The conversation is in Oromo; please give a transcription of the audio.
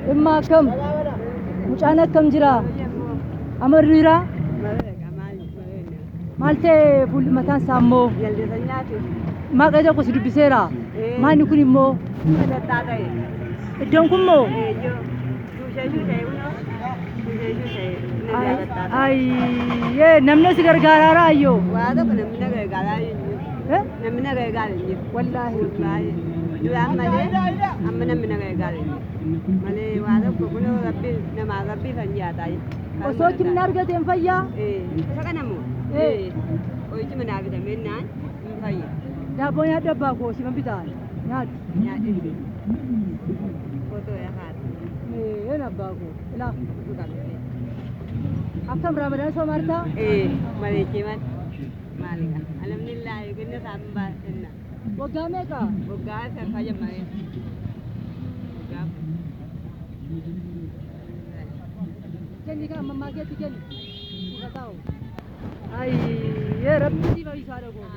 Dhimma akkam? Mucaan akkam jira? Amarru jira? Maal ta'e fuulli mataan isaa immoo? Maqaa tokko si dubbiseera. Maalni kun immoo? Iddoon kun moo? Ayyee namni si gargaaraara ayyoo. Waa tokko namni na gargaaraa hin jiru. Eh? Namni na gargaaru hin jiru. Wallaahi. Wallaahi. Duraan malee amma namni na gargaaru hin jiru. Malee waa tokko kunoo rabbi namaa rabbi kan nyaataa jiru. Osoo himna argateen fayyaa. Isa kana moo? Eh. Qorichi manaa bitamee naan hin fayya. Daabboo nyaadhu abbaa koo siman bitaa. Nyaadhu. Nyaadhu. Footoo yaa Een abbaa koo. Ilaa. Akkam Ramadaan soomartaa? Eh, malee maal? Maalidha? Alhamdulillah, kenna isaan baasna. Waggaa meeqa? Waggaa sarfaa jammaree. Waggaa. Kenni kan ammaa keetti kenni. Siif haa ta'u. Ayyee rabbi siif haa ibsu haadha koo.